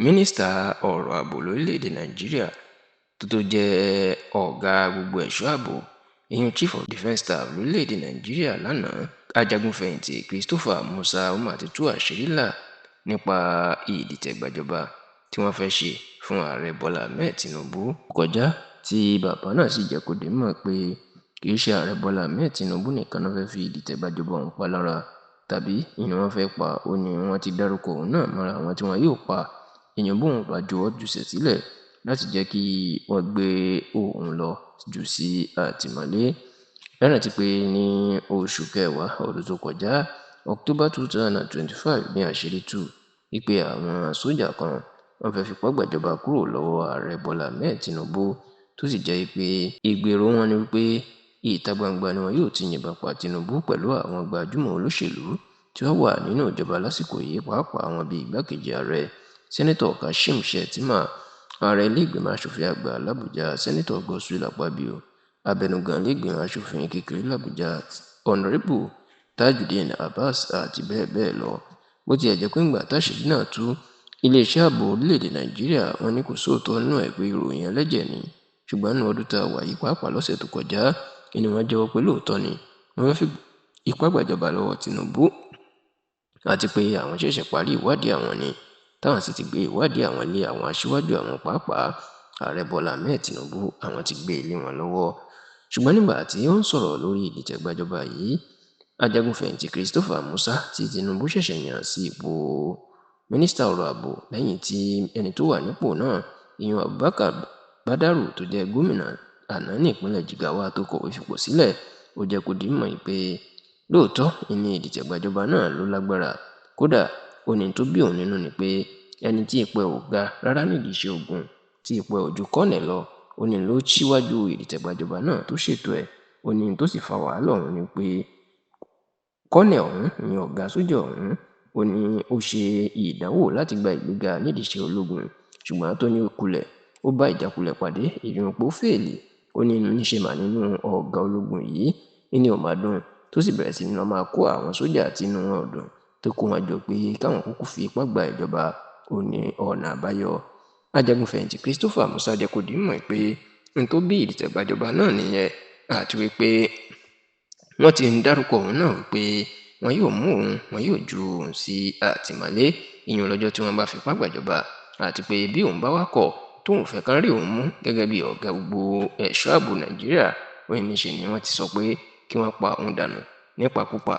Mínísítà ọ̀rọ̀ ààbò lórílẹ̀‐èdè Nàìjíríà tó tó jẹ́ ọ̀gá gbogbo ẹ̀ṣọ́ ààbò, ìyún Chief of Defence Staff lórílẹ̀‐èdè Nàìjíríà lánàá, ajagun-fẹ̀yìntì Christopher Musa, ó mà ti tú àṣírí ńlá nípa ìdìtẹ̀gbàjọba tí wọ́n fẹ́ ṣe fún Ààrẹ Bọ́lá Ahmed Tinubu kọjá, tí bàbá náà sì jẹ́ kó di mímọ̀ pé kì í ṣe Ààrẹ Bọ́lá Ahmed Tinubu nìkan ló fẹ́ fi ìdìtẹ̀gbàjọba ọ̀hún pa lára tàbí ìní wọ́n fẹ́ pa. Ó ní wọ́n ti dárúkọ òun náà mọ́ra àwọn tí wọ́n yóò pa èèyàn bóun bá juwọ́ jùsẹ̀ sílẹ̀ láti jẹ́ kí wọ́n gbé òun lọ jù sí àtìmọ́lé. Ẹ rántí pé ní oṣù kẹwàá ọdún tó kọjá, October 2025, ní àṣírí tú wípé àwọn sójà kan wọ́n fẹ́ fipá gbàjọba kúrò lọ́wọ́ Ààrẹ Bọ́lá Ahmed Tinubu, tó sì jẹ́ pé ìgbèrò wọn ni wípé ìta gbangba ni wọn yóò ti yìnbọn pa Tinubu pẹ̀lú àwọn gbajúmọ̀ olóṣèlú tí wọ́n wà nínú ìjọba lásìkò yìí, pàápàá àwọn bíi igbákejì ààrẹ Sẹ́nẹ́tọ̀ Kashim Shettima, ààrẹ ilé-ìgbìmọ̀ asòfin àgbà làbújá Sẹ́nẹ́tọ̀ Godswill Akpabio, abẹnugan ilé-ìgbìmọ̀ asòfin kékeré làbújá Ọ̀nàrẹ́bù Tajudeen Abbas àti bẹ́ẹ̀ bẹ́ẹ̀ lọ. Bó tiẹ̀ jẹ́ pé ńgbà táṣìírí náà tú, iléeṣẹ́ ààbò orílẹ̀-èdè Nàìjíríà wọ́n ní kò sóòótọ́ nínú ẹ̀, pé ìròyìn ẹlẹ́jẹ̀ ni. Ṣùgbọ́n nínú ọdún tá a wà yìí, pàápàá lọ́sẹ̀ tó kọjá ni wọ́n jẹ́wọ́ pé lóòótọ́ ni wọ́n fẹ́ fi ipá gbàjọba lọ́wọ́ Tinubu, àti pé àwọn ṣẹ̀ṣẹ̀ parí ìwádìí àwọn ni, táwọn sì ti gbé ìwádìí àwọn lé àwọn aṣíwájú àwọn, pàápàá Ààrẹ Bọ́lá Ahmed Tinubu, àwọn ti gbé lé wọn lọ́wọ́. Ṣùgbọ́n nígbà tí ó ń sọ̀rọ̀ lórí ìdìtẹ̀gbàjọba yìí, ajagun-fẹ̀yìntì Christopher Musa tí Tinubu ṣẹ̀ṣẹ̀ yàn sí ipò mínísítà ọ̀rọ̀ ààbò lẹ́yìn tí ẹni tó wà nípò náà, ìyún Abubakar Badaru tó jẹ́ gómìnà àná ní ìpínlẹ̀ Jigawa tó kọ̀wé fipò sílẹ̀, ó jẹ́ kó di mímọ̀ pé lóòótọ́ ìní ìdìtẹ̀gbàjọba náà ló lágbára. Kódà ó ní tó bí òun nínú ni pé ẹni tí ipò ẹ̀ ò ga rárá nídìí iṣẹ́ ogun, tí ipò ẹ̀ ò ju kọ́nẹ̀ lọ, ó ní ló síwájú ìdìtẹ̀gbàjọba náà tó ṣètò ẹ̀. Ó ní tó sì fa wàhálà ọ̀hún ni pé kọ́nẹ̀ ọ̀hún, ìyẹn ọ̀gá sójà ọ̀hún, ó ní ó ṣe ìdánwò láti gba ìgbéga nídìí iṣẹ́ ológun, ṣùgbọ́n tó ní ó kulẹ̀, ó bá ìjákulẹ̀ pàdé, ìyún pé ó fèèlì. Ó ní níṣe mà nínú ọ̀gá ológun yìí ní ò máa dùn, tó sì bẹ̀rẹ̀ sí ní lọ máa kó àwọn sójà tí inú wọn ò dùn, tó kó wọn jọ pé káwọn kúkú fi ipá gba ìjọba, ó ní ọ̀nà àbáyọ. Ajagun-fẹ̀yìntì Christopher Musa jẹ́ kó di mímọ̀ pé n tó bí ìdìtẹ̀gbàjọba náà nìyẹn, àti wípé wọ́n ti ń dárúkọ òun náà wípé wọn yóò mú òun, wọn yóò ju òun sí àtìmọ́lé, ìyún lọ́jọ́ tí wọ́n bá fipá gbàjọba, àti pé bí òun bá wá kọ̀ tóun fẹ́ kán rí òun mú gẹ́gẹ́ bí ọ̀gá gbogbo ẹ̀ṣọ́ ààbò Nàìjíríà, ó ní níṣe ni wọ́n ti sọ pé kí wọ́n pa òun dànù nípakúpa.